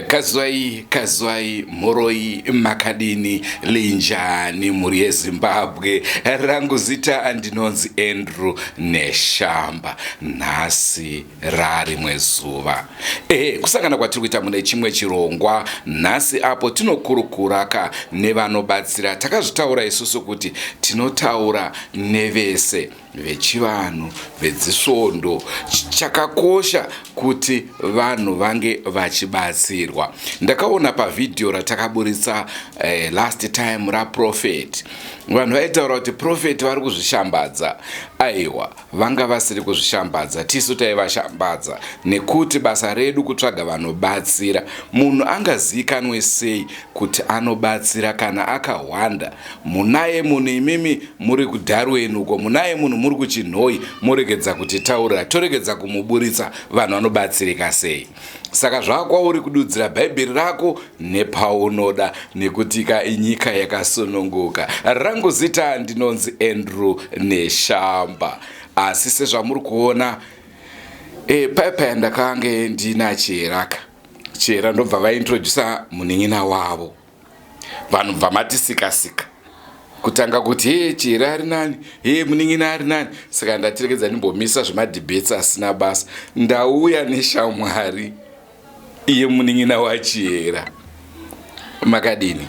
Kazwai kazwai mhoroi makadini linjani mhuri yeZimbabwe rangu zita ndinonzi Andrew Neshamba nhasi rarimwe zuva ehe kusangana kwatiri kuita mune chimwe chirongwa nhasi apo tinokurukura ka nevanobatsira takazvitaura isusu kuti tinotaura nevese vechivanhu vedzisvondo chakakosha kuti vanhu vange vachibatsirwa ndakaona pavhidhiyo ratakaburitsa eh, last time raprofet vanhu vaitaura kuti profet vari kuzvishambadza aiwa vanga vasiri kuzvishambadza tisu taivashambadza nekuti basa redu kutsvaga vanobatsira munhu angaziikanwe sei kuti anobatsira kana akahwanda Munaye munhu imimi muri kuDarwen uko munaye munhu muri kuChinhoyi moregedza kutitaurira toregedza kumuburitsa vanhu vanobatsirika sei saka zvakwauri kududzira bhaibheri rako nepaunoda nekutika inyika yakasununguka rangu zita ndinonzi Andrew Neshamba asi sezvamuri kuona e, paya paya ndakange ndina Chieraka Chiera ndobva vaintrodusa munin'ina wavo vanhu bva mati sika sika kutanga kuti hee chihera ari nani hee munin'ina ari nani saka ndatirekedza ndimbomisa zvemadebates asina basa ndauya neshamwari iye munin'ina wachihera makadini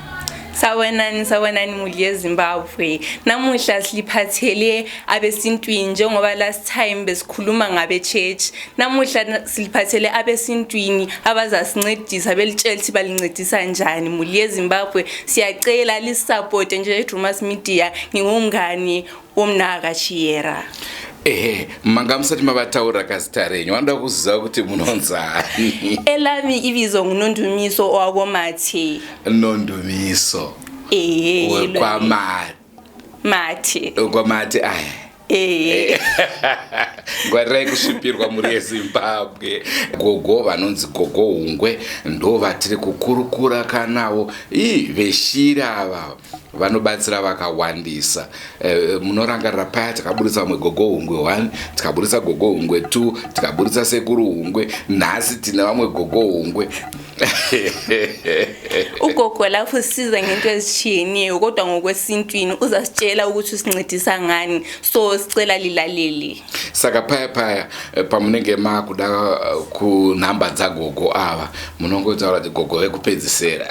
Sawonani sawonani muli yeZimbabwe. Namuhla siliphathele abesintwini njengoba last time besikhuluma ngabe church. Namuhla siliphathele abesintwini abazasincedisa belitshela ukuthi balincedisa njani muli yeZimbabwe. Siyacela lisupporte nje Drumas Media ngingumngani womnaka Chiyera. Ehe, manga musati mavataura kazita renyu vanoda kuziva kuti munonzani. Elami ibizo nguNondumiso owakoMathe. Nondumiso. Ehe. Wekwamate. Mate. Wekwamate aya. Ehe. Ngwarirai kusvipirwa mhuri yeZimbabwe. Gogo vanonzi Gogo Hungwe ndo vatiri kukurukura kanavo. Ii veshiri ava vanobatsira vakawandisa. Eh, munorangarira paya takaburitsa vamwe Gogo Hungwe 1, tikaburitsa Gogo Hungwe 2, tikaburitsa Sekuru Hungwe. Nhasi tine vamwe Gogo Hungwe. Ugogo lapho usiza ngento ezitshiyeneyo kodwa ngokwesintwini uzasitshela ukuthi usincedisa ngani so sicela lilalele. Saka paya paya eh, pamunenge makuda eh, kunhamba dzagogo ava munongotaura kuti gogo vekupedzisera.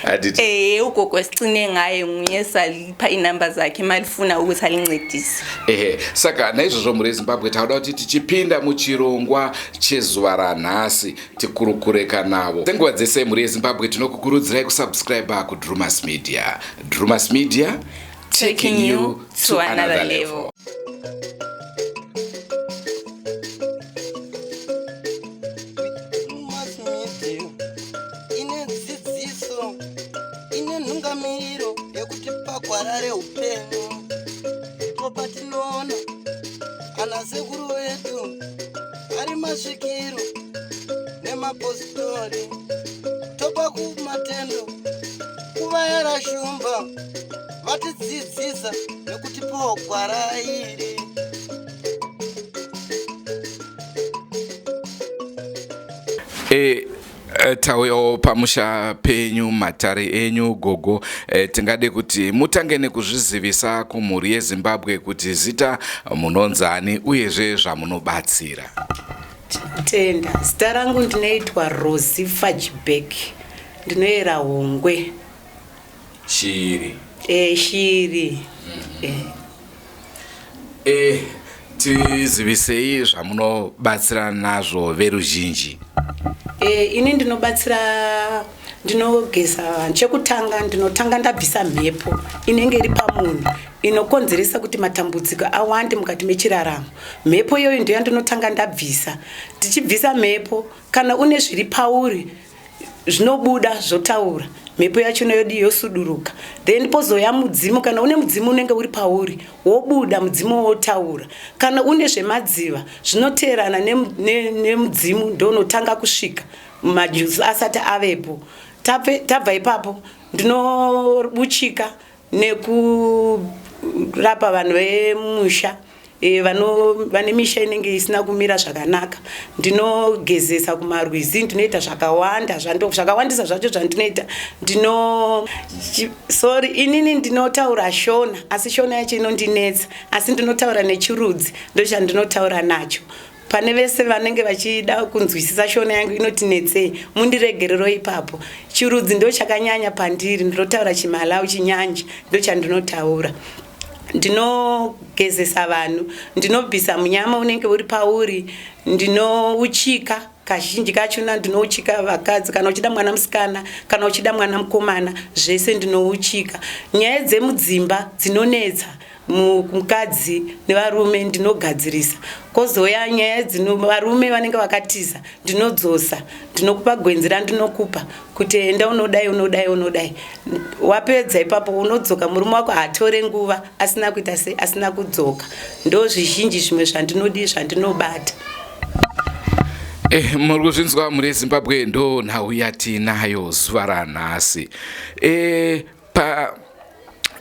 Handiti? Eh ugogo esicine ngaye nguye salipha inamba zakhe malifuna ukuthi alincedise. Ehe, saka naizvozvo mhuri yeZimbabwe tauda kuti tichipinda muchirongwa chezuva ranhasi tikurukureka navo. Senguva dzese mhuri yeZimbabwe tinokukurudzirai kusubscribe kuDrumas Media. Drumas Media taking you to another level. Drumas Media ine dzidziso ine nhungamiro yekutipa gwara reupenyu ndipo patinoona ana sekuru vedu ari masvikiro nemapositori topa kumatendo kuvayera shumba vatidzidzisa nekutipawo gwara iri. E, tauyawo pamusha penyu matare enyu gogo e, tingade kuti mutange nekuzvizivisa kumhuri yeZimbabwe kuti zita munonzani uyezve zvamunobatsira. Tinotenda. Zita rangu ndinoitwa Rosie Fudgeback. Ndinoyera Hungwe. Shiri. Eh, shiri. Eh. Eh, tizivisei zvamunobatsira nazvo veruzhinji. Eh, ini ndinobatsira ndinogeza vanhu. Chekutanga ndinotanga ndabvisa mhepo inenge iri pamunhu inokonzeresa kuti matambudziko awande mukati mechiraramo. Mhepo iyoyo ndiyo yandinotanga ndabvisa. Tichibvisa mhepo, kana une zviri pauri zvinobuda zvotaura mhepo yacho yodii yosuduruka then pozouya mudzimu kana une mudzimu unenge uri pauri wobuda mudzimu wotaura kana une zvemadziva zvinoteerana nemudzimu ndonotanga kusvika majuzu asati avepo tabva ipapo ndinobuchika nekurapa vanhu vemusha. E, vano, vane misha inenge isina kumira zvakanaka ndinogezesa kumarwizi ndinoita zvakawanda zvakawandisa zvacho zvandinoita ndino sorry inini ndinotaura shona asi shona yacho inondinetsa asi ndinotaura nechirudzi ndochandinotaura nacho pane vese vanenge vachida kunzwisisa shona yangu inotinetsei mundiregerero ipapo chirudzi ndo chakanyanya pandiri ndinotaura chimalawi chinyanja ndochandinotaura ndinogezesa vanhu ndinobvisa munyama unenge uri pauri ndinouchika kazhinji kachona ndinouchika vakadzi kana uchida mwana musikana kana uchida mwana mukomana zvese ndinouchika nyaya dzemudzimba dzinonetsa mukadzi nevarume ndinogadzirisa kozouya nyaya dzino varume vanenge vakatiza ndinodzosa ndinokupa gwenzi randinokupa kuti enda unodai unodai unodai wapedza ipapo unodzoka murume wako haatore nguva asina kuita sei asina kudzoka ndo zvizhinji zvimwe zvandinodii zvandinobata Eh, muri kuzvinzwa mhuri yezimbabwe ndo nhau yatinayo zuva ranhasi eh, pa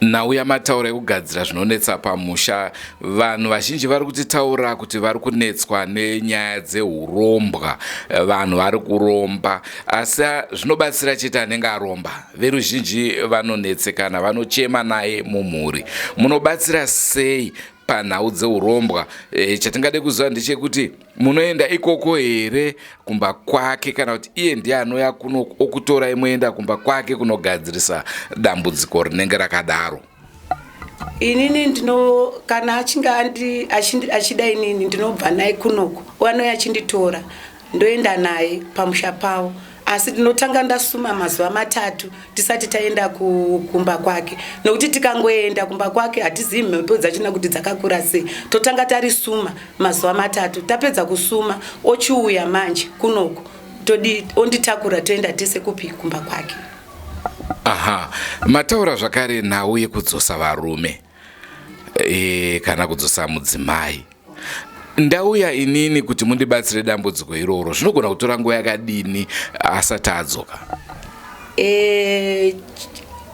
nhau yamataura yekugadzira zvinonetsa pamusha vanhu vazhinji vari kutitaura kuti vari kunetswa nenyaya dzeurombwa vanhu vari kuromba asi zvinobatsira chete anenge aromba veruzhinji vanonetsekana vanochema naye mumhuri munobatsira sei panhau dzeurombwa e, chatingade kuziva ndechekuti munoenda ikoko here kumba kwake kana kuti iye ndiye anouya kuno okutorai moenda kumba kwake kunogadzirisa dambudziko rinenge rakadaro inini ndino kana achinge achida inini ndinobva naye kunoku anouya achinditora ndoenda naye pamusha pavo asi ndinotanga ndasuma mazuva matatu tisati taenda kumba kwake nokuti tikangoenda kumba kwake hatizivi mhepo dzachona kuti dzakakura sei totanga tarisuma mazuva matatu tapedza kusuma ochiuya manje kunoku todi onditakura toenda tese kupi kumba kwake aha mataura zvakare nhau yekudzosa varume e, kana kudzosa mudzimai ndauya inini kuti mundibatsire dambudziko iroro zvinogona kutora nguva yakadini asati adzoka e,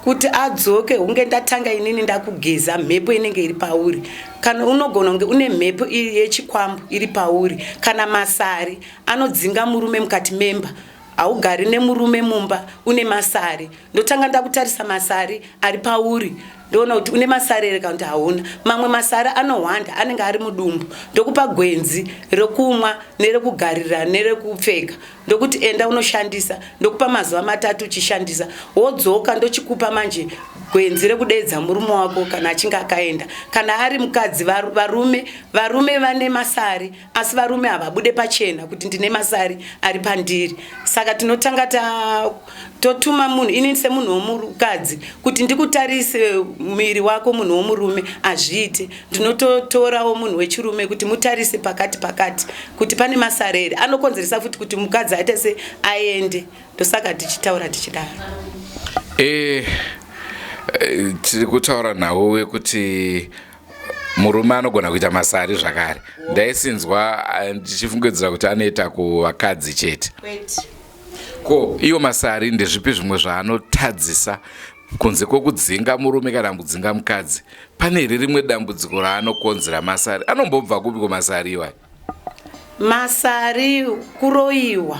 kuti adzoke hunge ndatanga inini ndakugeza mhepo inenge iri pauri kana unogona kunge une mhepo iri yechikwambo iri pauri kana masari anodzinga murume mukati memba haugari nemurume mumba une masari ndotanga ndakutarisa masari ari pauri ndoona kuti une masari here kana kuti hauna mamwe masari anohwanda anenge ari mudumbu ndokupa gwenzi rekumwa nerekugarira nerekupfeka ndokuti enda unoshandisa ndokupa mazuva matatu uchishandisa wodzoka ndochikupa manje gwenzi rekudeedza murume wako kana achinge akaenda kana ari mukadzi varume varume vane masari asi varume havabude pachena kuti ndine masari ari pandiri saka tinotanga ta totuma munhu ini semunhu womukadzi kuti ndikutarise muviri wako munhu womurume hazviite ndinototorawo munhu wechirume kuti mutarise pakati pakati kuti pane masari here anokonzeresa futi kuti mukadzi aite se aende ndosaka tichitaura tichidaro e, tiri kutaura nhau wekuti murume anogona kuita masari zvakare ndaisinzwa eh, ndichifungidzira kuti anoita kuvakadzi chete ko iyo masari ndezvipi zvimwe zvaanotadzisa kunze kwekudzinga murume kana kudzinga mukadzi pane here rimwe dambudziko raanokonzera masari anombobva kupi kumasari iwayo Masari kuroyiwa.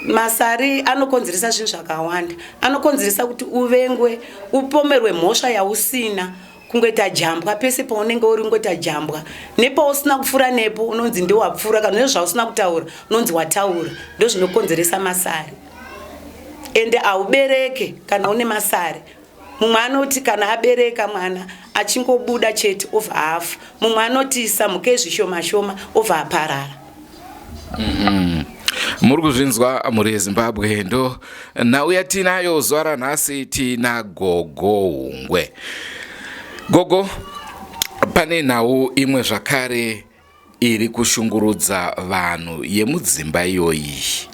Masari anokonzeresa zvinhu zvakawanda. Anokonzeresa kuti uvengwe, upomerwe mhosva yausina, kungoita jambwa pese paunenge uri kungoita jambwa. Nepausina kupfuura nepo unonzi ndiwapfuura kana nezvausina kutaura unonzi wataura. Ndozvinokonzeresa masari. Ende haubereke kana une masari. Mumwe anoti kana abereka mwana achingobuda chete obva afa. Mumwe anoti samukei zvishoma shoma obva aparara. Mm -hmm. Muri kuzvinzwa mhuri yeZimbabwe ndo nhau yatinayo zuva ranhasi tina Gogo Hungwe. Gogo, pane nhau imwe zvakare iri kushungurudza vanhu yemudzimba iyoyi.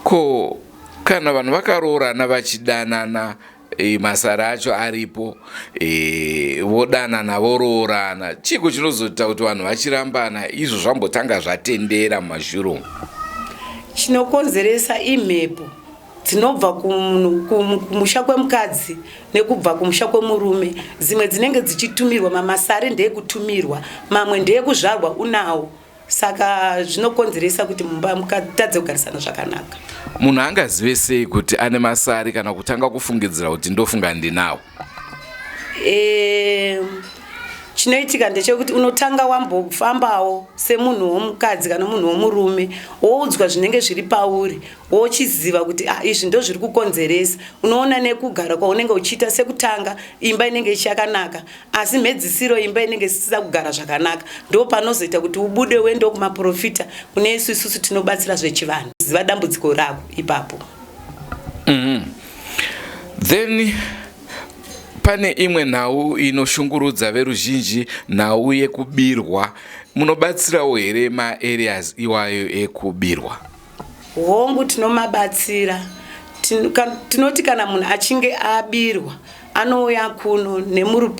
Ko kana vanhu vakaroorana vachidanana e, masara acho aripo e, vodanana voroorana chiiko chinozoita kuti vanhu vachirambana izvo zvambotanga zvatendera mumashure umu? Chinokonzeresa imhepo. Dzinobva kumusha kwemukadzi nekubva kumusha kwemurume. Dzimwe dzinenge dzichitumirwa, mamasari ndeekutumirwa, mamwe ndeekuzvarwa unawo. Saka zvinokonzeresa kuti mumba mukatadze kugarisana zvakanaka. Munhu angazive sei kuti ane masari kana kutanga kufungidzira kuti ndofunga ndinawo? E, chinoitika ndechekuti unotanga wambofambawo semunhu womukadzi kana munhu womurume, woudzwa zvinenge zviri pauri, wochiziva kuti ah, izvi ndo zviri kukonzeresa. Unoona nekugara kwaunenge uchiita, sekutanga imba inenge ichiyakanaka, asi mhedzisiro imba inenge isisina kugara zvakanaka. Ndo panozoita kuti ubude uendewo kumaprofita kune isu isusu tinobatsira zvechivanhu. Ziva dambudziko rako ipapo. Then pane imwe nhau inoshungurudza veruzhinji, nhau yekubirwa. Munobatsirawo here maareas iwayo ekubirwa? Hongu, tinomabatsira. Tinoti kana munhu achinge abirwa, anouya kuno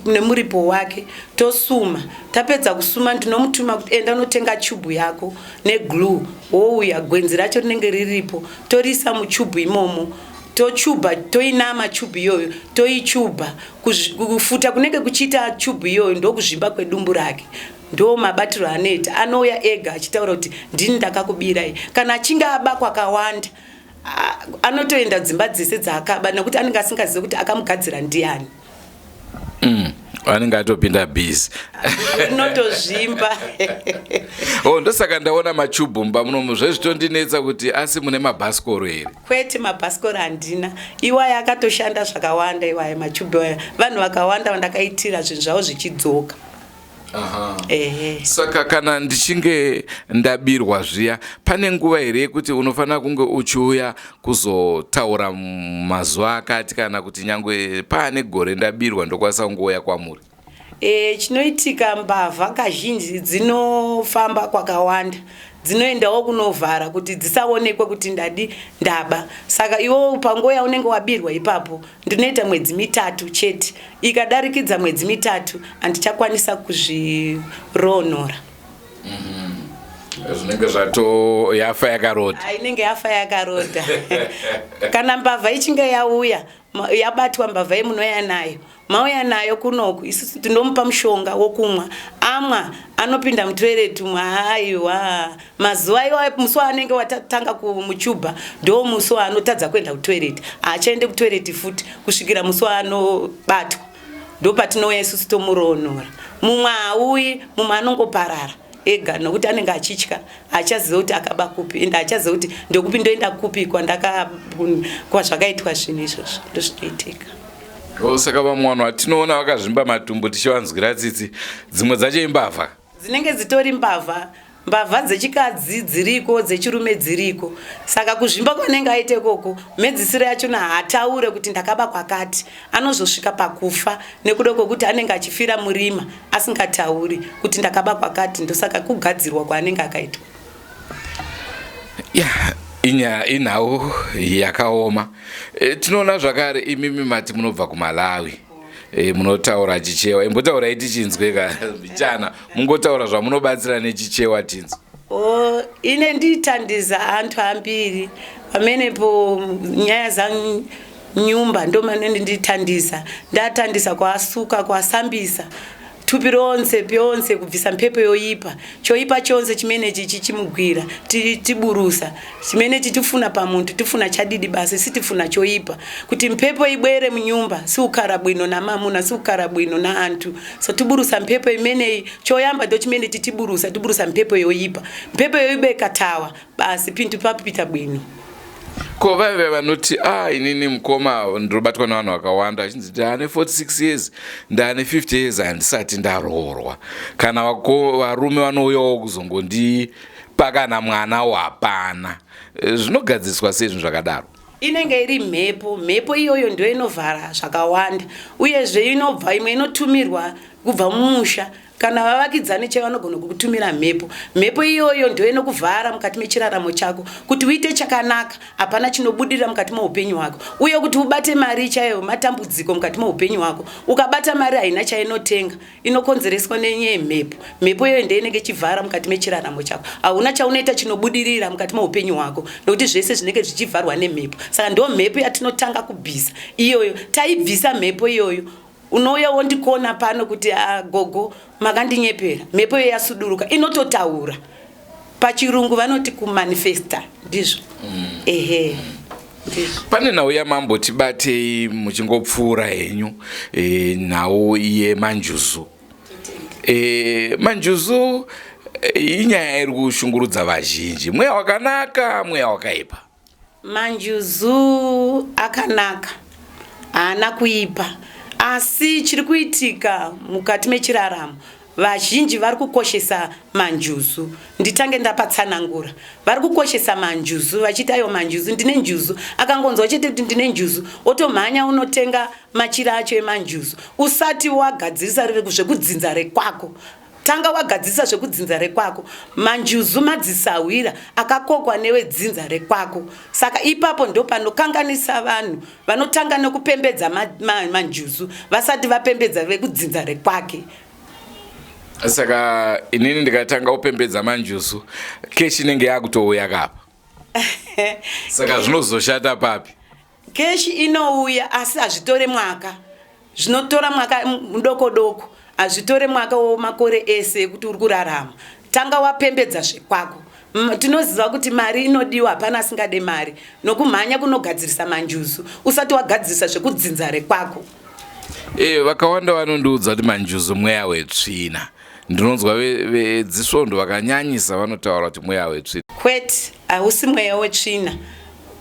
nemuripo wake, tosuma. Tapedza kusuma, ndinomutuma kuti enda unotenga chubhu yako neglue, wouya, gwenzi racho rinenge riripo, toriisa muchubhu imomo, tochubha, toinama chubhu iyoyo, toichubha. Kufuta kunenge kuchiita chubhu iyoyo ndokuzvimba kwedumbu rake. Ndo mabatiro anoita. Anouya ega achitaura kuti ndini ndakakubirai. Kana achinge aba kwakawanda, anotoenda dzimba dzese dzaakaba, nekuti anenge asingazivi kuti akamugadzira ndiani. Anenge atopinda busy. Rinotozvimba. Oh, ndosaka ndaona machubhu mumba munomu. Zvezvitondinetsa kuti asi mune mabhasikoro here? Kwete, mabhasikoro handina. Iwaya akatoshanda zvakawanda, iwaya machubhu aya. Vanhu vakawanda vandakaitira zvinhu zvavo zvichidzoka. Ehe. Saka kana ndichinge ndabirwa zviya, pane nguva here yekuti unofanira kunge uchiuya kuzotaura mazuva akati, kana kuti nyangwe paane gore ndabirwa ndokwanisa kungouya kwamuri? E, chinoitika, mbavha kazhinji dzinofamba kwakawanda, dzinoendawo kunovhara kuti dzisaonekwe kuti ndadi ndaba. Saka iwo panguva yaunenge wabirwa ipapo, ndinoita mwedzi 3 chete. Ikadarikidza mwedzi 3, handichakwanisa kuzviroonora. Zvinenge zvato yafa yakarodha. Ah, inenge yafa yakarodha. Kana mbavha ichinge yauya, yabatwa mbavha yemunoya nayo, mauya nayo kunoku, isusu tinomupa mushonga wokumwa. Amwa, anopinda mutoilet umu. Aiwa, mazuva iwayo, musi waanenge watatanga kumuchubha, ndo musi waanotadza kuenda kutoilet. Haachaende kutoilet futi kusvikira musi waanobatwa. Ndo patinouya isusu tomuroonora. Mumwe haauyi, mumwe anongoparara ega nokuti anenge achitya, haachaziva kuti akaba kupi, ende haachaziva kuti ndokupi, ndoenda kupi kwandaka kwazvakaitwa zvinhu izvozvo. Ndozvinoitika. Oh, saka vamwe vanhu vatinoona vakazvimba matumbu tichivanzwira tsitsi, dzimwe dzacho imbavha? Dzinenge dzitori mbavha. Mbavha dzechikadzi dziriko, dzechirume dziriko. Saka kuzvimba kwanenge aita ikoko, mhedzisiro yachona haataure kuti ndakaba kwakati. Anozosvika pakufa nekuda kwekuti anenge achifira murima asingatauri kuti ndakaba kwakati. Ndosaka kugadzirwa kwaanenge akaitwa. Ya, inyaya, inhau yakaoma. E, tinoona zvakare imimi mati munobva kuMalawi. E, munotaura Chichewa. Imbotaurai tichinzwe ka mbichana, mungotaura zvamunobatsira neChichewa tinzwe. O, ine ndithandiza anthu ambiri pamenepo. Nyaya za nyumba ndo manene ndithandiza. Ndathandiza kuasuka, kuasambisa thupi ronse pyonse, kubvisa mphepo yoipa, choipa chonse chimenechi chichimugwira. Tiburusa chimenechi tifuna pamunthu, tifuna chadidi basi, sitifuna choipa. Kuti mphepo ibwere munyumba, siukhala bwino na mamuna, siukhala bwino na anthu. So tiburusa mphepo imeneyi. Choyamba ndo chimene titiburusa, tiburusa mphepo yoipa. Mphepo yoipa ikathawa basi, pinthu papita bwino. Ko vaive vanoti a ah, inini mukoma ndinobatwa nevanhu vakawanda vachinzi ndaane 46 years, ndaane 50 years, handisati ndaroorwa. Kana varume vanouyawo kuzongondipa kana mwana wapana. Eh, zvinogadziriswa sei zvinhu zvakadaro? Inenge iri mhepo. Mhepo iyoyo ndio inovhara zvakawanda. Uyezve inobva, imwe inotumirwa kubva mumusha. Kana vavakidzani chaivo vanogona kukutumira mhepo. Mhepo iyoyo ndiyo inokuvhara mukati mechiraramo chako kuti uite chakanaka. Hapana chinobudirira mukati meupenyu hwako, uye kuti ubate mari chaiyo matambudziko mukati meupenyu hwako. Ukabata mari haina chainotenga, inokonzereswa nenyaya yemhepo. Mhepo iyoyo ndiyo inenge ichivhara mukati mechiraramo chako. Hauna chaunoita chinobudirira mukati meupenyu hwako nekuti zvese zvinenge zvichivharwa nemhepo. Saka ndo mhepo yatinotanga kubvisa iyoyo. Taibvisa mhepo iyoyo, unouya wondikona pano kuti ah, gogo makandinyepera. Mhepo iyo yasuduruka, inototaura. Pachirungu vanoti kumanifesta, ndizvo. Ehe, ndizvo. Pane nhau yamambo tibatei muchingopfuura henyu, nhau yemanjuzu. Manjuzu inyaya iri kushungurudza vazhinji. Mweya wakanaka, mweya wakaipa? Manjuzu akanaka, haana kuipa, asi chiri kuitika mukati mechiraramo, vazhinji vari kukoshesa manjuzu. Nditange ndapatsanangura. Vari kukoshesa manjuzu vachiti ayo manjuzu, ndine njuzu. Akangonzwa chete kuti ndine njuzu, otomhanya unotenga machira acho emanjuzu. Usati wagadzirisa zvekudzinza rekwako, tanga wagadzirisa zvekudzinza rekwako. Manjuzu madzisahwira akakokwa newedzinza rekwako. Saka ipapo ndo panokanganisa vanhu. Vanotanga nekupembedza manjuzu vasati vapembedza vekudzinza rekwake. Saka inini ndikatanga kupembedza manjuzu, keshi inenge yakutouya kapa. Saka zvinozoshata papi? Keshi inouya, asi hazvitore mwaka. Zvinotora mwaka mudoko doko, hazvitore mwaka womakore ese ekuti uri kurarama. Tanga wapembedza zvekwako. Tinoziva kuti mari inodiwa, hapana asingade mari. Nokumhanya kunogadzirisa manjuzu usati wagadzirisa zvekudzinza rekwako. Vakawanda vanondiudza kuti manjuzu mweya wetsvina. Ndinonzwa vedzisvondo vakanyanyisa vanotaura kuti mweya wetsvina. Kwete, hausi mweya wetsvina.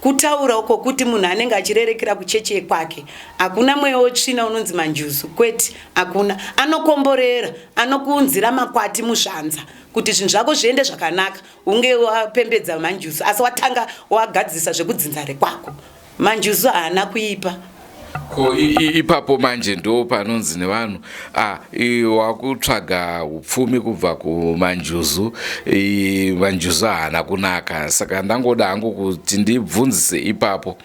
Kutaura uko kuti munhu anenge achirerekera kuchechi yekwake. Hakuna mweya wetsvina unonzi manjuzu, kwete, hakuna. Anokomborera, anokuunzira makwati muzvanza kuti zvinhu zvako zviende zvakanaka, unge wapembedza manjuzu, asi watanga wagadzirisa zvekudzinza rekwako. Manjuzu haana kuipa. Ko ipapo manje ndo panonzi nevanhu, wakutsvaga upfumi kubva kumanjuzu, manjuzu haana kunaka. Saka ndangoda hangu kuti ndibvunzise ipapo.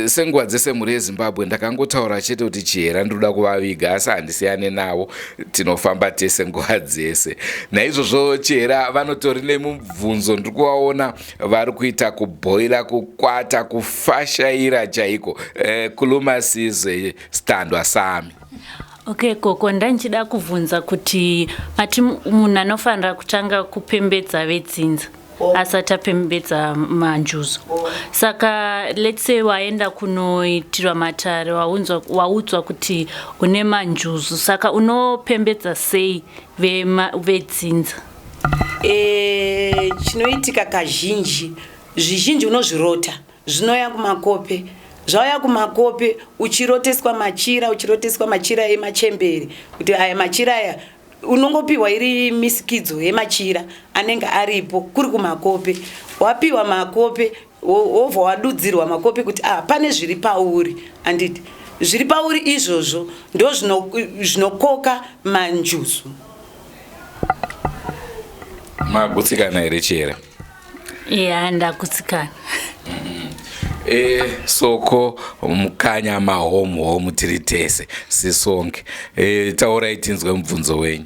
Senguva dzese mhuri yeZimbabwe, ndakangotaura chete kuti Chihera ndinoda kuvaviga, asi handisiyane navo, tinofamba tese nguva dzese. Naizvozvo Chihera vanotori nemubvunzo, ndiri kuvaona vari kuita kubhoila, kukwata, kufashaira chaiko. Kuluma sizwe, sitandwa sami. Okay gogo, ndandichida kubvunza kuti mati munhu anofanira kutanga kupembedza vedzinza asati apembedza manjuzu. Saka let's say waenda kunoitirwa matare, waudzwa kuti une manjuzu, saka unopembedza sei vedzinza? Chinoitika kazhinji, zvizhinji unozvirota, zvinouya kumakope. Zvauya kumakope, uchiroteswa machira, uchiroteswa machira emachembere, kuti aya machira aya unongopiwa iri misikidzo yemachira anenge aripo kuri kumakope. Wapiwa makope, wobva wadudzirwa makope kuti pane zviri pauri, anditi zviri pauri izvozvo ndo zvinokoka manjuzu. Magutsikana here, Chihera? Ya, ndagutsikana. Soko mukanya mahomu homu, tiri tese sisonke. Taurai tinzwe mubvunzo wenyu.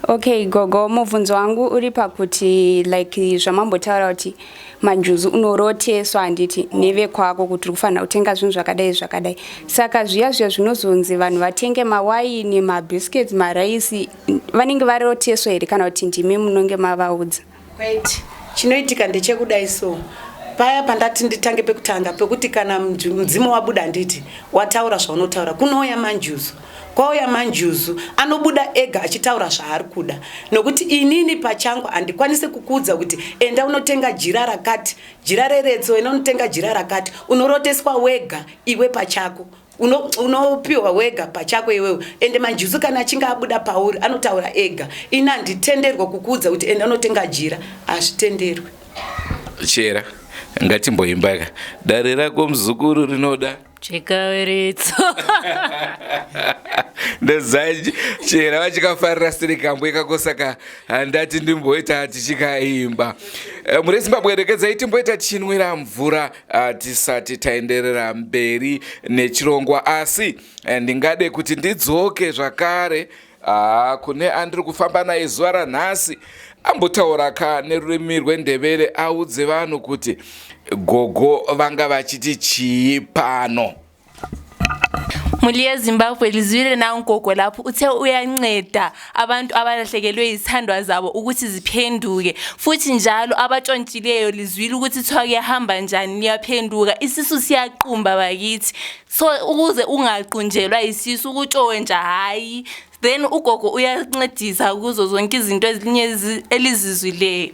Okay gogo, mubvunzo wangu uri pakuti like zvamambotaura kuti manjuzu unoroteswa, handiti, nevekwako kuti uri kufanira kutenga zvinhu zvakadai zvakadai. Saka zviya zviya zvinozonzi vanhu vatenge mawaini, mabiscuits, maraisi, vanenge varoteswa here kana kuti ndimi munonge mavaudza? Kwete, chinoitika ndechekudai. So paya pandati nditange pekutanga pekuti kana mudzimu wabuda, handiti wataura zvaunotaura, kunouya manjuzu. Kwauya manjuzu, anobuda ega achitaura zvaari kuda, nokuti inini pachangu handikwanisi kukuudza kuti enda unotenga jira rakati, jira reretso, enda unotenga jira rakati. Unoroteswa wega iwe pachako, unopiwa wega pachako iwewe. Ende manjuzu kana achinge abuda pauri anotaura ega. Ini handitenderwa kukuudza kuti enda unotenga jira, hazvitenderwi. Chera, ngatimboimba ka, dare rako muzukuru rinoda. Chikaweretso. Ndozachera vachikafarira siri kambo ikako, saka handati ndimboita tichikaimba. Mhuri Zimbabwe, regedzai timboita tichinwira mvura tisati taenderera mberi nechirongwa, asi ndingade kuti ndidzoke zvakare kune andiri kufamba naye zuva ranhasi, ambotaura ka nerurimi rweNdebele, audze vanhu kuti gogo vanga vachiti chii pano. Mhuri yeZimbabwe, lizwile nangogo lapho uthe uyanceda abantu abalahlekelwe yizithandwa zabo ukuthi ziphenduke, futhi njalo abatshontshileyo lizwile ukuthi kuthiwa kuyahamba njani, liyaphenduka. Isisu siyaqumba bakithi, so ukuze ungaqunjelwa isisu, ukutshontsha hhayi, then ugogo uyancedisa kuzo zonke izinto ezinye elizizwileyo.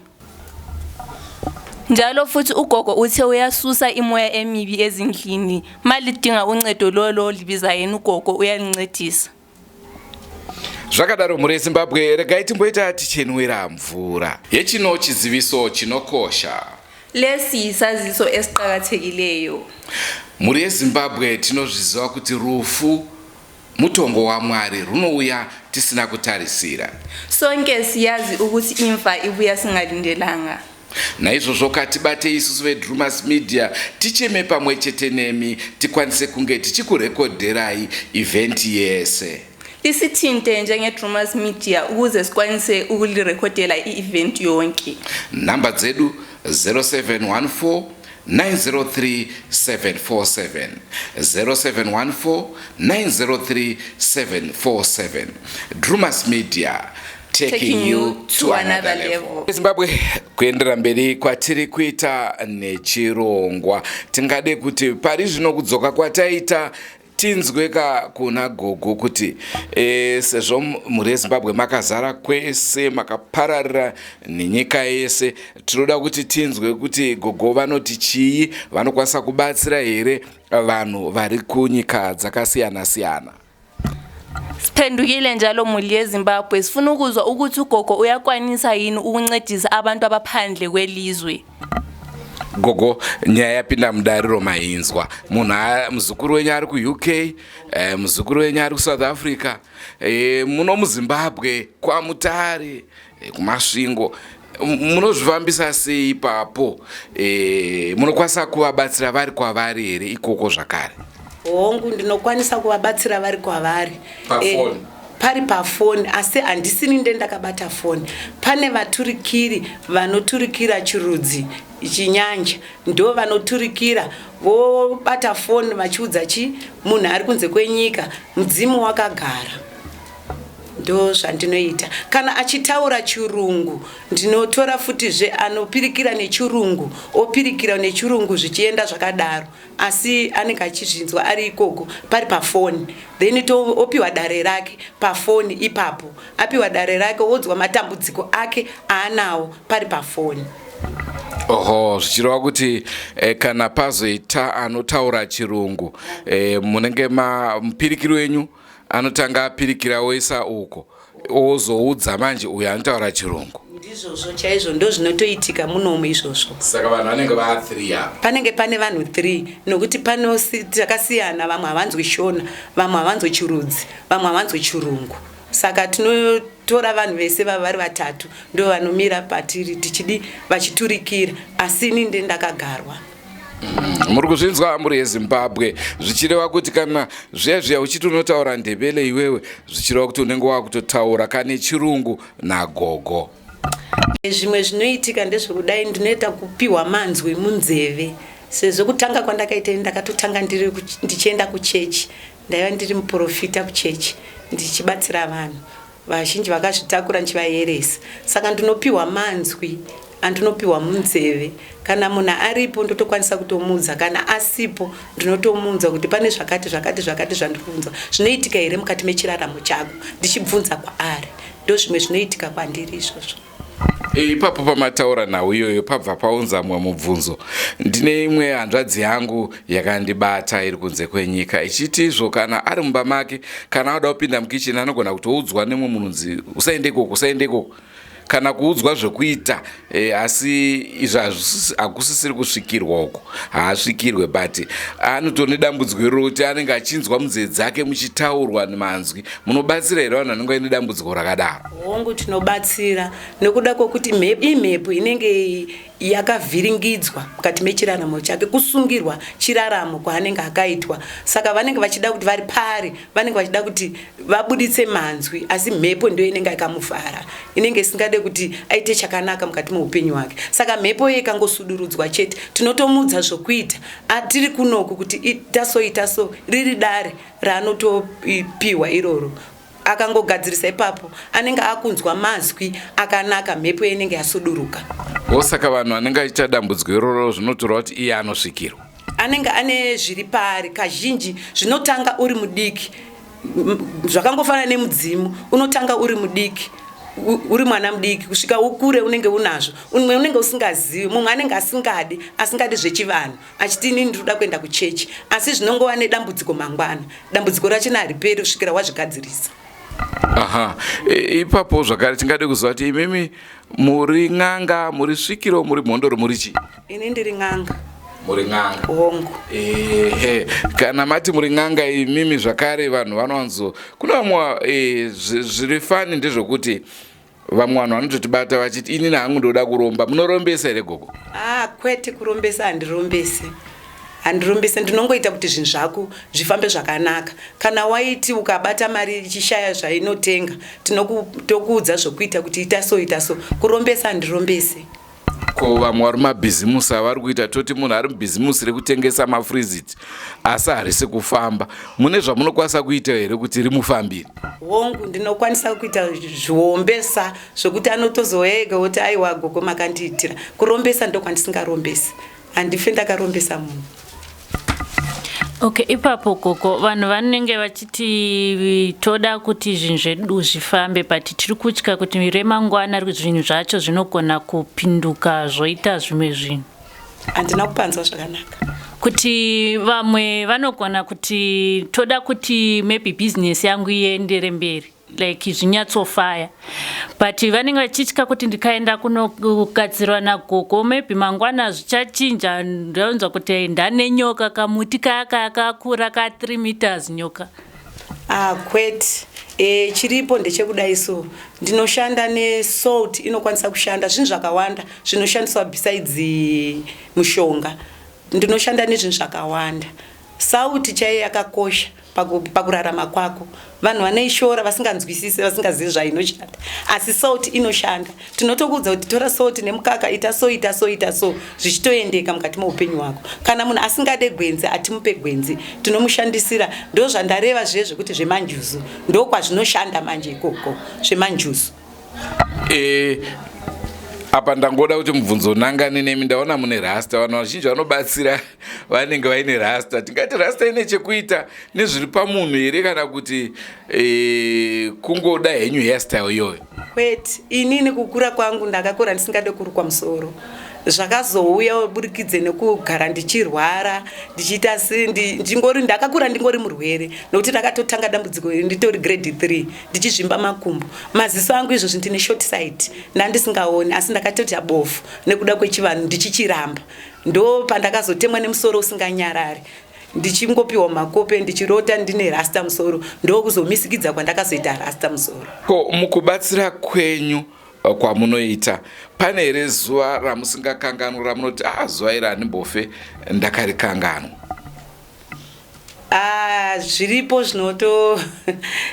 Njalo futhi ugogo uthe uyasusa imoya emibi ezindlini. Malidinga uncedo lolo, libiza yena ugogo, uyalincedisa. Zvakadaro, mhuri yeZimbabwe, regai timboita tichinwira mvura. Yechino chiziviso chinokosha. Lesi yisaziso esiqakathekileyo. Mhuri yeZimbabwe, tinozviziva kuti rufu mutongo waMwari, runouya tisina kutarisira. Sonke siyazi ukuthi imfa ibuya singalindelanga. Naizvozvo katibate isusu veDrumas Media ticheme pamwe chete nemi, tikwanise kunge tichikurekodherai event yese. Lisithinte njenge-Drumas Media ukuze sikwanise ukulirekhodela i-event yonke. Nhamba dzedu 0714 903 747, 0714 903 747. Drumas Media, taking you to another level. Zimbabwe, kuendera mberi kwatiri kuita nechirongwa, tingade kuti pari zvino kudzoka kwataita tinzweka kuna gogo kuti sezvo mhuri yeZimbabwe makazara kwese, makapararira nenyika yese, tinoda kuti tinzwe kuti gogo vanoti chii, vanokwanisa kubatsira here vanhu vari kunyika dzakasiyana siyana. Siphendukile njalo, mhuri yeZimbabwe, sifuna ukuzwa ukuthi ugogo uyakwanisa yini ukuncedisa abantu abaphandle kwelizwe. Gogo, nyaya yapinda mudariro mainzwa. Munhu muzukuru wenyu ari kuUK, muzukuru wenyu ari kuSouth Africa, muno muZimbabwe kwaMutare, kuMasvingo, munozvifambisa sei ipapo? Munokwanisa kuvabatsira vari kwavari here ikoko zvakare? Hongu, ndinokwanisa kuvabatsira vari kwavari. Pafoni? Pari pafoni, asi handisini ndendakabata foni. Pane vaturikiri vanoturikira chirudzi chinyanja, ndo vanoturikira, vobata foni vachiudza chi munhu ari kunze kwenyika mudzimu wakagara. Ndo zvandinoita. Kana achitaura chirungu, ndinotora futizve anopirikira nechirungu, opirikira nechirungu, zvichienda zvakadaro, asi anenge achizvinzwa ari ikoko pari pafoni. Then opiwa dare rake pafoni ipapo. Apiwa dare rake, odzwa matambudziko ake aanawo pari pafoni. Oho, zvichireva kuti kana pazoita anotaura chirungu, munenge mupirikiri wenyu anotanga apirikira, oisa uko, ozoudza manje uyo anotaura chirungu. Ndizvozvo chaizvo, ndo zvinotoitika munomu izvozvo. Saka vanhu vanenge va3 apa? Panenge pane vanhu 3, nokuti pano takasiyana. Vamwe havanzwi Shona, vamwe havanzwi chirudzi, vamwe havanzwi chirungu, saka tinotora vanhu vese vava vari vatatu, ndo vanomira patiri tichidi vachiturikira, asi ini nde ndakagarwa. Muri kuzvinzwa, mhuri yeZimbabwe? Zvichireva kuti kana zviya zviya uchiti unotaura Ndebele iwewe, zvichireva kuti unenge wakutotaura kane chirungu nagogo. Zvimwe zvinoitika ndezvekudai, ndinoita kupiwa manzwi munzeve, sezvo kutanga kwandakaita ini ndakatotanga ndichienda kuchechi. Ndaiva ndiri muprofita kuchechi, ndichibatsira vanhu vazhinji vakazvitakura, ndichivayeresa. Saka ndinopiwa manzwi andinopiwa munzeve. Kana munhu aripo, ndotokwanisa kutomuudza. Kana asipo, ndinotomuudza kuti pane zvakati zvakati zvakati zvandiri kunzwa, zvinoitika here mukati mechiraramo chako, ndichibvunza kwaari. Ndo zvimwe zvinoitika kwandiri izvozvo. Ipapo pamataura nhau iyoyo, pabva paunza mumwe mubvunzo. Ndine imwe hanzvadzi yangu yakandibata iri kunze kwenyika ichiti izvo kana ari mumba make, kana ada kupinda mukicheni, anogona kutoudzwa nemumwe munhu nzi, "Usaende ikoko, usaende ikoko." kana kuudzwa zvekuita e, asi izvo hakusisiri kusvikirwa uko haasvikirwe but anotori nedambudziko iroro kuti anenge achinzwa munzeve dzake muchitaurwa manzwi. Munobatsira here vanhu vanenge vaine dambudziko rakadaro? Hongu, tinobatsira nekuda kwokuti imhepo inenge yakavhiringidzwa mukati mechiraramo chake, kusungirwa chiraramo kwaanenge akaitwa. Saka vanenge vachida kuti vari paari, vanenge vachida kuti vabuditse manzwi, asi mhepo ndiyo inenge yakamuvhara, inenge isingade kuti aite chakanaka mukati meupenyu hwake. Saka mhepo iye ikangosudurudzwa chete, tinotomuudza zvokuita tiri kunoku kuti ita so, ita so, riri dare raanotopiwa iroro. Akangogadzirisa ipapo anenge akunzwa mazwi akanaka, mhepo inenge yasuduruka. Osaka vanhu vanenge achiita dambudziko iroro zvinotorwa kuti iye anosvikirwa, anenge ane zviri paari. Kazhinji zvinotanga uri mudiki, zvakangofanana nemudzimu, unotanga uri mudiki, uri mwana mudiki kusvika ukure unenge unazvo. Umwe unenge usingazivi, mumwe anenge asingadi zvechivanhu, achiti inini ndinoda kuenda kuchechi, asi zvinongova nedambudziko mangwana. Dambudziko rachona hariperi kusvikira wazvigadzirisa. Aha, ipapo zvakare tingade kuziva kuti imimi muri n'anga, muri svikiro, muri mhondoro, muri chii? Ini ndiri n'anga. Muri n'anga? Hongu. Ehe, kana mati muri n'anga imimi zvakare, vanhu vanowanzo kune vamwe zviri fani ndezvekuti vamwe vanhu vanototibata vachiti inini hangu ndoda kuromba. Munorombesa here, gogo? Ah, kwete, kurombesa handirombesi, handirombesi. Ndinongoita kuti zvinhu zvako zvifambe zvakanaka. Kana waiti ukabata mari ichishaya zvainotenga, tokuudza zvokuita kuti ita so, ita so. Kurombesa handirombesi. Ko vamwe vari mumabhizimusi avari kuita, toti munhu ari mubhizimusi rekutengesa mafrizit asi harisi kufamba, mune zvamunokwanisa kuita here kuti rimufambire? Hongu, ndinokwanisa kuita zviombesa zvokuti anotozouya ega oti aiwa gogo makandiitira. Kurombesa ndokwandisingarombesi, handife ndakarombesa munhu. Okay, ipapo gogo, vanhu vanenge vachiti toda kuti zvinhu zvedu zvifambe, but tiri kutya kuti remangwana zvinhu zvacho zvinogona kupinduka zvoita zvimwe zvinhu. Handina kupanzwa zvakanaka. Kuti vamwe vanogona kuti toda kuti maybe business yangu iendere mberi, like zvinyatsofaya, but vanenge vachitya kuti ndikaenda kunogadzirwa nagogo maybe mangwana zvichachinja, ndonzwa kuti ndane nyoka, kamuti kaya kaya kakura ka 3 meters nyoka. Ah, kwete. Chiripo ndechekudai so, ndinoshanda nesalt, inokwanisa kushanda zvinhu zvakawanda zvinoshandiswa besides mushonga. Ndinoshanda nezvinhu zvakawanda. Sauti chaiyo yakakosha pakurarama kwako. Vanhu vanoishora vasinganzwisisi, vasingazivi zvainoshanda, asi salt inoshanda. Tinotokuudza kuti tora salt nemukaka, ita so, ita so, ita so, zvichitoendeka mukati meupenyu hwako. Kana munhu asingade gwenzi, atimupe gwenzi, tinomushandisira. Ndo zvandareva zviye zvekuti zvemanjuzu, ndo kwazvinoshanda manje ikoko zvemanjuzu. Apa ndangoda kuti mubvunzo nangane nemi. Ndaona mune rasta. Vanhu vazhinji vanobatsira vanenge vaine rasta. Tingati rasta ine chekuita nezviri pamunhu here, kana kuti kungoda henyu hairstyle iyoyo? Kwete, inini kukura kwangu ndakakura ndisingade kurukwa musoro. Zvakazouya burikidze nekugara ndichirwara, ndichiita ndingori, ndakakura ndingori murwere, nokuti ndakatotanga dambudziko iri nditori grade 3, ndichizvimba makumbo, maziso angu. Izvozvi ndine short sight, ndandisingaoni, asi ndakatoti bofu nekuda kwechivanhu ndichichiramba. Ndo pandakazotemwa nemusoro usinganyarari, ndichingopiwa makope, ndichirota ndine rasta musoro. Ndokuzomisikidza kwandakazoita rasta musoro. Ko mukubatsira kwenyu kwamunoita, pane here zuva ramusingakanganwi, ramunoti a zuva iri handimbofe ndakarikanganwa? Ah, zviripo,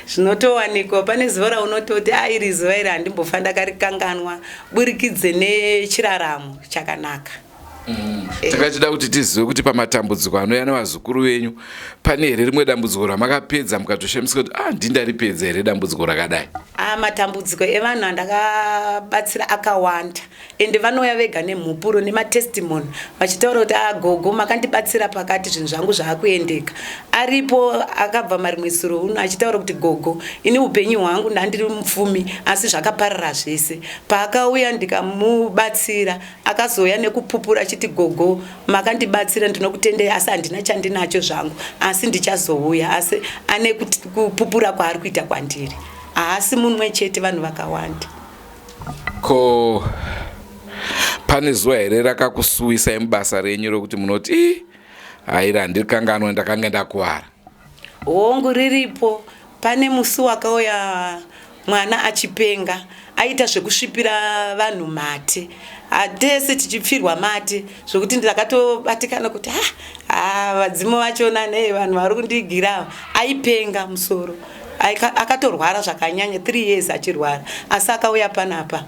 zvinotowanikwa. Pane zuva raunototi a iri zuva iri handimbofa ndakarikanganwa, burikidze nechiraramo chakanaka. Takachida kuti tizive kuti pamatambudziko anouya nevazukuru venyu, pane here rimwe dambudziko ramakapedza mukatoshamisika kuti a ndindaripedza here dambudziko rakadai? A, matambudziko evanhu andakabatsira akawanda, ende vanouya vega nemhupuro nematestimony vachitaura kuti a gogo makandibatsira pakati, zvinhu zvangu zvaakuendeka. Aripo akabva marimwe suro uno achitaura kuti gogo, ini upenyu hwangu ndandiri mupfumi, asi zvakaparara zvese. Paakauya ndikamubatsira, akazouya nekupupura achiti gogo makandibatsira, ndinokutendei, asi handina chandinacho zvangu, asi ndichazouya. Asi ane kupupura kwaari kuita kwandiri. Haasi mumwe chete, vanhu vakawanda. Ko pane zuva here rakakusuwisai mubasa renyu rokuti munoti ii haira handikanganwe ndakanga ndakuvara? Hongu, riripo. Pane musi wakauya mwana achipenga aita zvekusvipira vanhu mate, tese tichipfirwa mate zvekuti ndakatobatikana kuti ha ha vadzimu vachona nei vanhu vari kundigira ava. Aipenga musoro, akatorwara zvakanyanya 3 years achirwara, asi akauya panapa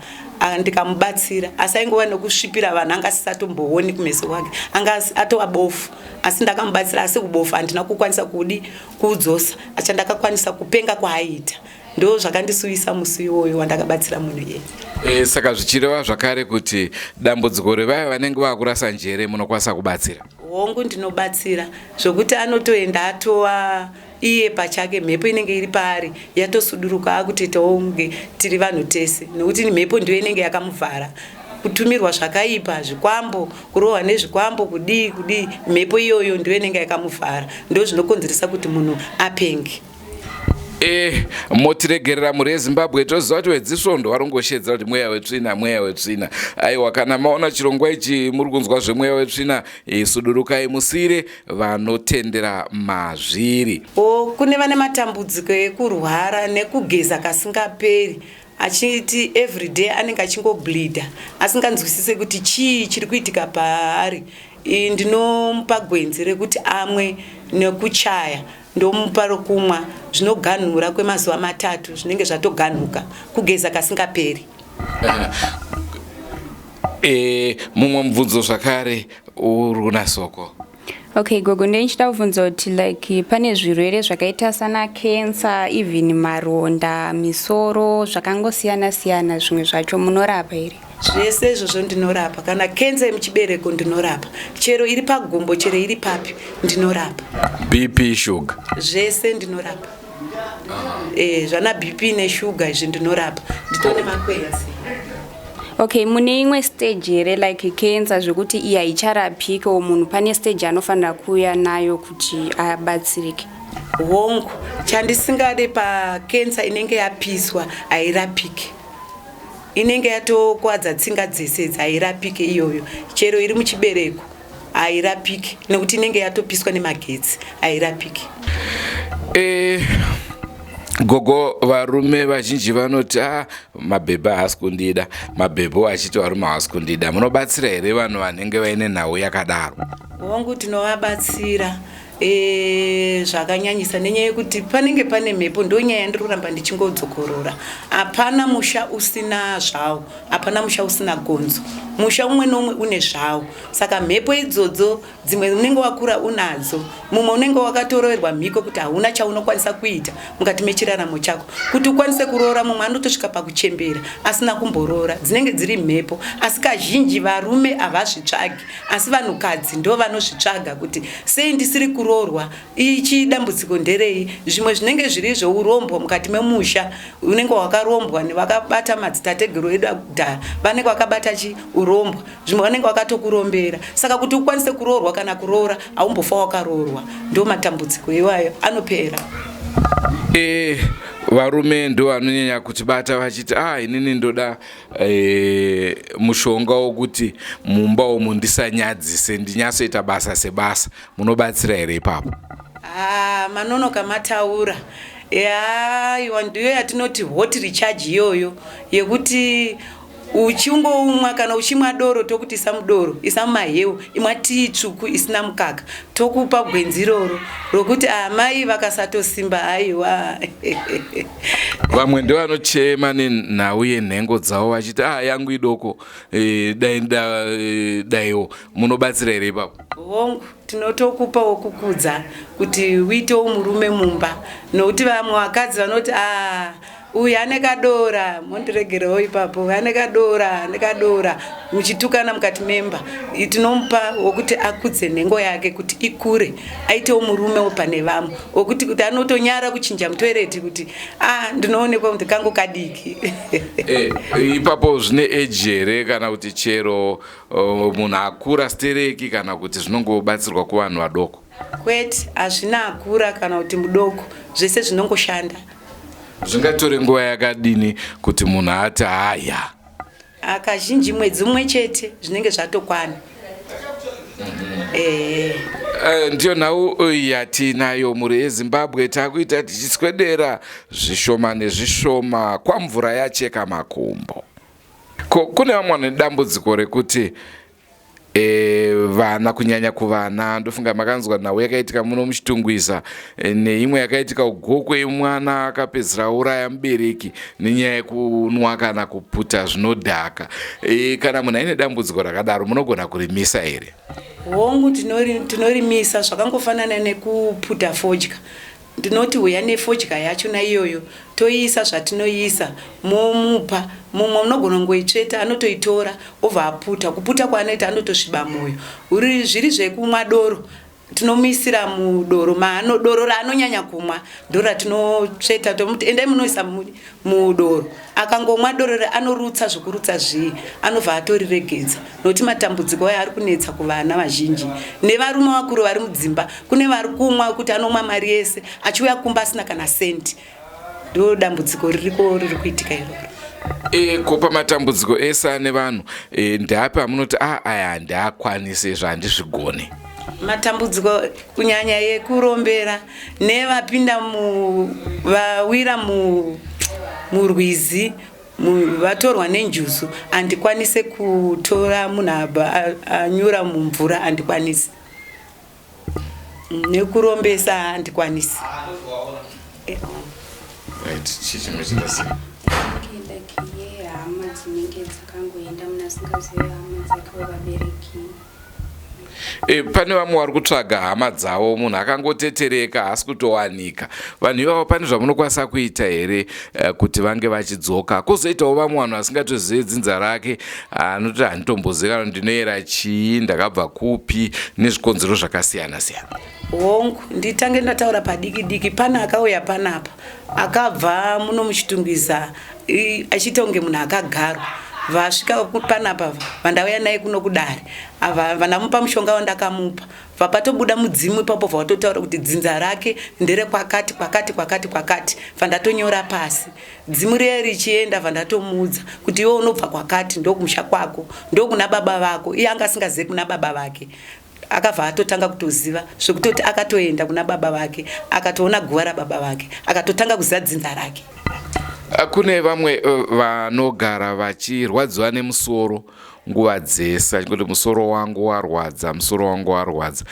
ndikamubatsira, asi aingova nekusvipira vanhu, anga asisatombooni kumeso kwake, anga atova bofu, asi ndakamubatsira, asi kubofu handina kukwanisa kudi kuudzosa, achandakakwanisa kupenga kwaaiita. Ndo zvakandisuwisa musi iwoyo wandakabatsira munhu iyeye. Saka zvichireva zvakare kuti dambudziko revaya vanenge vakurasa njere munokwanisa kubatsira? Hongu, ndinobatsira zvokuti anotoenda atova iye pachake, mhepo inenge iri paari yatosuduruka, akutoitawo kunge tiri vanhu tese, nekuti mhepo ndiyo inenge yakamuvhara. Kutumirwa zvakaipa, zvikwambo, kurohwa nezvikwambo, kudii kudii, mhepo iyoyo ndiyo inenge yakamuvhara, ndo zvinokonzeresa kuti munhu apenge. Motiregerera mhuri yeZimbabwe, toziva kuti vedzisvondo varongoshedzera kuti mweya wetsvina, mweya wetsvina. Aiwa, kana maona chirongwa ichi muri kunzwa zvemweya wetsvina, sudurukai musire vanotendera mazviri. O, kune vane matambudziko ekurwara nekugeza kasingaperi, achiti everyday anenge achingobleeda asinganzwisise kuti chii chiri kuitika paari, ndinomupa gwenzi rekuti amwe nekuchaya, ndomupa rokumwa, zvinoganhura kwemazuva 3, zvinenge zvatoganhuka kugeza kasingaperi. Mumwe mubvunzo zvakare uri kuna Soko. Okay gogo, ndenichida kubvunza kuti like pane zvirwere zvakaita sana cancer, even maronda, misoro, zvakangosiyana siyana, zvimwe zvacho munorapa here? Zvese izvozvo ndinorapa. Kana kenza yemuchibereko ndinorapa, chero iri pagumbo, chero iri papi ndinorapa. BP, sugar? Zvese ndinorapa. Zvana BP neshuga izvi ndinorapa, nditone makwenzi. Okay, mune imwe stage here like cancer zvekuti iyi haicharapike, o munhu pane stage anofanira kuuya nayo kuti abatsirike? Hongu, chandisingade pakensa inenge yapiswa hairapiki, inenge yatokwadza tsinga dzese idzi, hairapiki iyoyo. Chero iri muchibereko hairapiki, nekuti inenge yatopiswa nemagetsi, hairapiki. Gogo, varume vazhinji vanoti a mabhebhe haasi kundida, mabhebhe achiti varume havasi kundida. Munobatsira here vanhu vanenge vaine nhau yakadaro? Hongu, tinovabatsira zvakanyanyisa, nenyaya yekuti panenge pane mhepo. Ndo nyaya yandiri kuramba ndichingodzokorora. Hapana musha usina zvawo, hapana musha usina gonzo, musha umwe neumwe une zvawo. Saka mhepo idzodzo dzimwe unenge wakura unadzo, mumwe unenge wakatoroverwa mhiko kuti hauna chaunokwanisa kuita mukati mechiraramo chako kuti ukwanise kuroora. Mumwe anotosvika pakuchembera asina kumboroora, dzinenge dziri mhepo. Asi kazhinji varume havazvitsvagi, asi vanhukadzi ndo vanozvitsvaga kuti sei ndisiri kuroorwa, ichi dambudziko nderei. Zvimwe zvinenge zviri zveurombwa mukati memusha, unenge wakarombwa nevakabata madzitateguru edu akudhara, vanenge vakabata chi urombwa, zvimwe vanenge vakatokurombera. Saka kuti ukwanise kuroorwa kana kuroora, haumbofa wakaroorwa. Ndo matambudziko iwayo anopera. Varume ndo vanonyanya kutibata vachiti ah, inini ndoda mushonga wokuti mumba umu ndisanyadzise, ndinyatsoita basa sebasa. Munobatsira here ipapo? Ah, manonoka mataura. Yaiwa, ndiyo yatinoti hot recharge iyoyo, yekuti uchingoumwa, kana uchimwa doro tokuti isa mudoro, isa mumaheu, imwa tii tsvuku isina mukaka, tokupa gwenzi iroro rokuti amai vakasatosimba, aiwa. Vamwe ndevanochema nenhau yenhengo dzavo vachiti ah, yangu idoko, dai daiwo. Munobatsira here ipapo? Hongu, tinotokupawo kukudza kuti uitewo murume mumba, nokuti vamwe vakadzi vanoti a uyu ane kadora, mondiregerewo ipapo, uyu ane kadora, ane kadora, muchitukana mukati memba. Tinomupa wokuti akudze nhengo yake kuti ikure, aitewo murumewo pane vamwe, wokuti kuti anotonyara kuchinja mutoireti kuti a ndinoonekwa kuti kangu kadiki. Ipapo zvine age here, kana kuti chero munhu akura stereki, kana kuti zvinongobatsirwa kuvanhu vadoko? Kwete, hazvina akura kana kuti mudoko, zvese zvinongoshanda. Zvingatore nguva yakadini kuti munhu ati haya? Kazhinji mwedzi umwe chete zvinenge zvatokwana. Ndiyo nhau yatinayo mhuri yeZimbabwe. Takuita tichiswedera zvishoma nezvishoma kwamvura yacheka makumbo. Ko kune vamwe vane dambudziko rekuti vana, kunyanya kuvana, ndofunga makanzwa nhau yakaitika muno muChitungwiza neimwe yakaitika kuGokwe, mwana akapedzisira auraya mubereki nenyaya yekunwa kana kuputa zvinodhaka. Kana munhu aine dambudziko rakadaro, munogona kurimisa here? Hongu, tinorimisa. Zvakangofanana nekuputa fodya. Ndinoti uya nefodya yacho naiyoyo, toiisa zvatinoiisa, momupa. Mumwe unogona kungoitsveta, anotoitora obva aputa. Kuputa kwaanoita anotosviba mwoyo. Zviri zvekumwa doro, tinomuisira mudoro maano, doro raanonyanya kumwa ndo ratinotsveta, tomuti endai munoisa mudoro. Akangomwa doro re anorutsa zvokurutsa zvii, anobva atoriregedza, nokuti matambudziko aya ari kunetsa kuvana vazhinji nevarume vakuru vari mudzimba. Kune vari kumwa kuti anomwa mari yese, achiuya kumba asina kana sendi. Ndo dambudziko ririko riri kuitika iroro. Ko pamatambudziko ese ane vanhu, ndeapi amunoti a aya handiakwanisi, izvo handizvigoni? Matambudziko kunyanya yekurombera nevapinda vawira murwizi, vatorwa nenjuzu, handikwanise kutora munhu anyura mumvura, handikwanisi. Nekurombesa handikwanisi. Right, chichimwe chingasi? Okay, like yehama dzinenge dzakangoenda, munhu asingazivi hama dzake vabereki. Pane vamwe vari kutsvaga hama dzavo, munhu akangotetereka, haasi kutowanika. Vanhu ivavo pane zvamunokwanisa kuita here kuti vange vachidzoka? Kwozoitawo vamwe vanhu vasingatozive dzinza rake, anoti handitombozivi kana ndinoyera chii, ndakabva kupi, nezvikonzero zvakasiyana siyana. Hongu, nditange ndataura padiki diki. Pane akauya panapa akabva muno muChitungwiza achiita kunge munhu akagarwa. Vasvika panapa, vandauya naye kuno kudare, ava vandamupa mushonga wandakamupa, vapatobuda mudzimu ipapo, vatotaura kuti dzinza rake nderekwakati kwakati kwakati kwakati. Vandatonyora pasi dzimu riya richienda, vandatomuudza kuti iwe unobva kwakati, ndokumusha kwako, ndokuna baba vako. Iye anga asingazivi kuna baba vake. Akabva atotanga kutoziva zvekutoti akatoenda kuna baba vake, akatoona guva rababa vake, akatotanga kuziva dzinza rake. Kune vamwe vanogara vachirwadziwa nemusoro nguva dzese, achingoti musoro wangu warwadza, musoro wangu warwadza.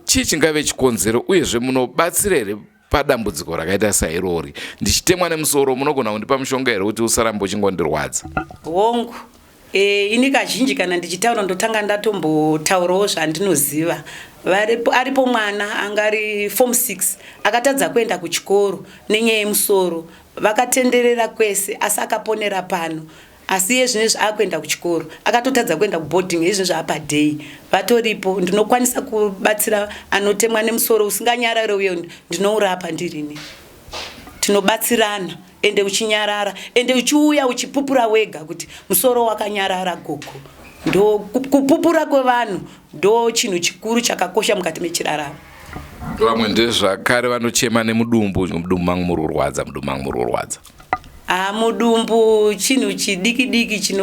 Chii chingave chikonzero, uyezve munobatsira here padambudziko rakaita sairori? Ndichitemwa nemusoro, munogona kundipa mushonga here kuti usaramba uchingondirwadza? Hongu. Ini kazhinji kana ndichitaura ndotanga ndatombotaurawo zvandinoziva. Aripo mwana anga ari form 6 akatadza kuenda kuchikoro nenyaya yemusoro. Vakatenderera kwese, asi akaponera pano. Asi iye zvinezvi akuenda kuchikoro, akatotadza kuenda kuboarding, iye zvinezvi apaday vatoripo. Ndinokwanisa kubatsira anotemwa nemusoro usinganyarare, uye ndinourapa ndirini. Tinobatsirana, ende uchinyarara, ende uchiuya uchipupura wega kuti musoro wakanyarara, gogo. Ndo kupupura kwevanhu ndo chinhu chikuru chakakosha mukati mechiraramo. Vamwe ndezvakare vanochema nemudumbu, mudumbu mangu muri kurwadza, mudumbu mangu muri kurwadza. Ah, mudumbu chinhu chidiki diki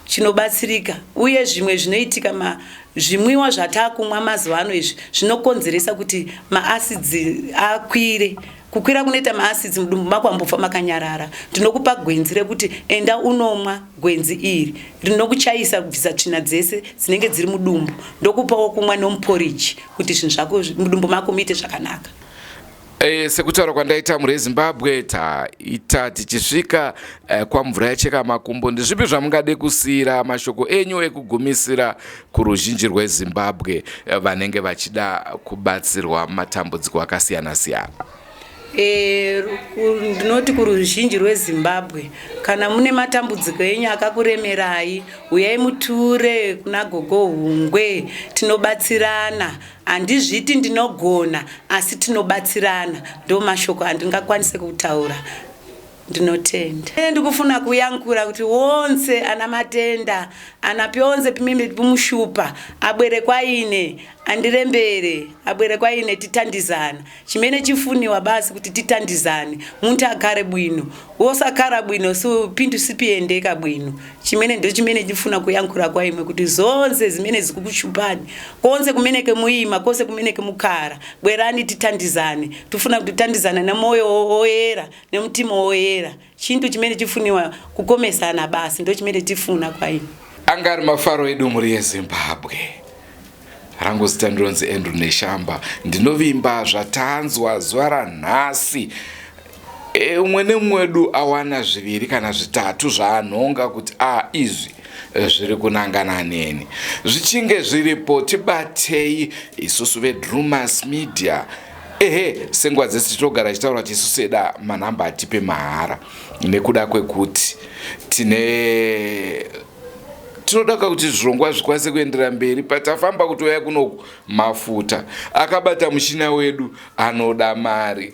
chinobatsirika. Uye zvimwe zvinoitika, zvimwiwa zvataakumwa mazuva ano izvi zvinokonzeresa kuti maacids akwire. Kukwira kunoita maacids mudumbu mako, ambofa makanyarara. Ndinokupa gwenzi rekuti enda unomwa. Gwenzi iri rinokuchaisa kubvisa tsvina dzese dzinenge dziri mudumbu. Ndokupawo kumwa nomuporiji kuti zvinhu zvako mudumbu mako muite zvakanaka. Sekutaura kwandaita, mhuri yeZimbabwe, taita tichisvika kwamvura yacheka makumbo. Ndezvipi zvamungade kusiyira mashoko enyu ekugumisira kuruzhinji rweZimbabwe vanenge vachida kubatsirwa matambudziko akasiyana siyana? Ndinoti kuruzhinji rweZimbabwe, kana mune matambudziko enyu akakuremerai, uyai muture kuna Gogo Hungwe, tinobatsirana. Handizviti ndinogona, asi tinobatsirana. Ndo mashoko andingakwanise kutaura. Ndinotenda. Ndikufuna kuyankura kuti wonse ana matenda ana pyonse pimene pimushupa abwere kwaine. Andirembere abwere kwa ine titandizana. Chimene chifuniwa basi kuti titandizane, munthu akhale bwino. Wosakhala bwino su pinthu sipiyendeka bwino. Chimene ndo chimene chifuna kuyankhula kwa imwe kuti zonse zimene zikukuchupani, konse kumeneke muyima, konse kumeneke mukhala, bwerani titandizane. Tifuna kutitandizana na moyo woyera ne mtima woyera. Chinthu chimene chifuniwa kukomesana basi ndo chimene tifuna kwa imwe. Anga ari mafaro edu mhuri yeZimbabwe. Rangu zita ndinonzi Andrew Neshamba. Ndinovimba zvatanzwa zuva ranhasi. E, umwe nemumwe wedu awana zviviri kana zvitatu zvaanhonga kuti a izvi e, zviri kunangana neni. Zvichinge zviripo tibatei isusu veDrumas Media. Ehe, senguva dzese tinogara tichitaura kuti isusu eda manhamba atipe mahara nekuda kwekuti tine tinoda ka kuti zvirongwa zvikwanise kuenderera mberi patafamba kutouya kunoku mafuta akabata mushina wedu anoda mari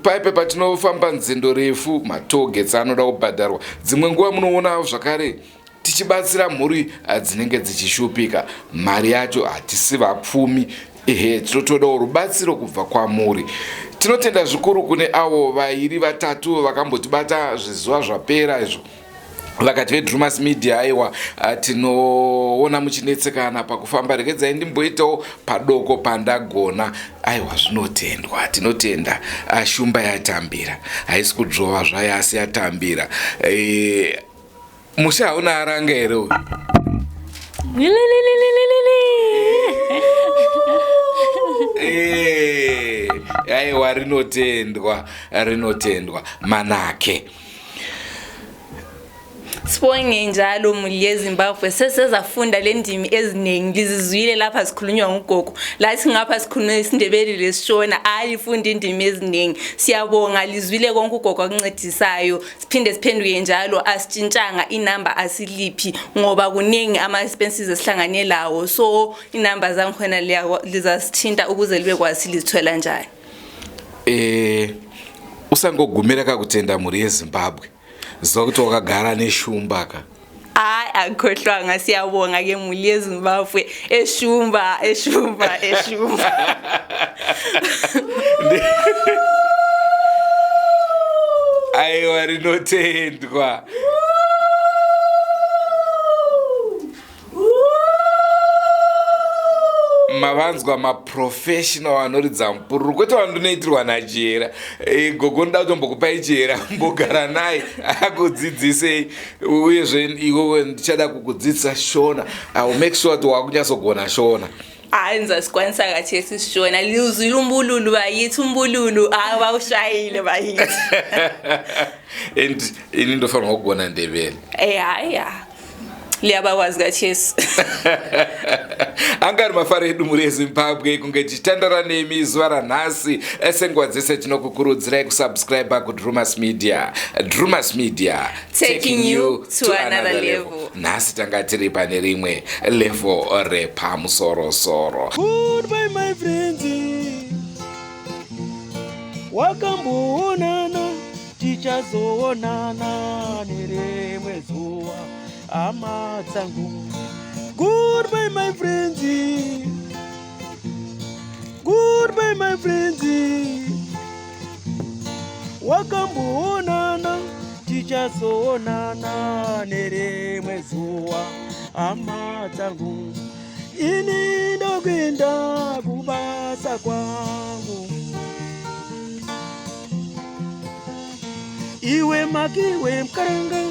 paipe patinofamba nzendo refu matogetsi anoda kubhadharwa dzimwe nguva munoona zvakare tichibatsira mhuri ah, dzinenge dzichishupika mari yacho hatisi vapfumi ehe tinotodawo rubatsiro kubva kwamuri tinotenda zvikuru kune avo vairi vatatu vakambotibata zvizuva zvapera izvo vakati vedrumas media aiwa ah, tinoona muchinetsekana pakufamba regedzai ndimboitawo padoko pandagona aiwa zvinotendwa tinotenda ah, shumba yatambira haisi kudzvova zvayo asi yatambira e, musha hauna aranga here uyu eh, aiwa rinotendwa rinotendwa manake Sibonge njalo muli yeZimbabwe sesezafunda le ndimi eziningi lizizwile lapha zikhulunywa ngugogo lathi ngapha sikhuluma isiNdebele lesiShona alifundi indimi eziningi siyabonga lizwile konke ugogo akuncedisayo siphinde siphenduke njalo asitshintshanga inamba asiliphi ngoba kuningi ama-expenses esihlangane lawo so inamba zangikhona lizasithinta ukuze libe kwazi lizithola njani eh usangogumira kakutenda mhuri yezimbabwe ziva kuti wakagara neshumba ka hayi akukhohlwanga siyabonga ke mhuri yezimbabwe eshumba eshumba eshumba aiwa rinotendwa mavanzwa maprofessional anoridza mupururu kwete vandonoitirwa nachihera e, gogo ndoda kutombokupai chihera mbogara naye akudzidzisei uyezve iwewe ndichada kukudzidzisa shona i will make sure kuti wakunyatsogona shona hayi ngizasikwanisa kathesi isishona lizwile umbululu bayithi umbululu hayi bawushayile bayithi and ini ndofanirwa kugona ndebele eh hayi ya liyabakwazi kathesi anga ari mafaro edu mhuri yezimbabwe kunge tichitandara nemi zuva ranhasi senguva dzese tinokukurudzirai kusubscribe kudrumas media drumas media taking you to another level nhasi tanga tiri pane rimwe level repamusorosoro Goodbye my friends wakamboonana tichazoonana nerimwe zuva hama dzangu Goodbye my friends Goodbye my friends Wakamboonana tichazoonana nerimwe zuva hama dzangu ini ndokuenda kubasa kwangu iwe makiwe mkaranga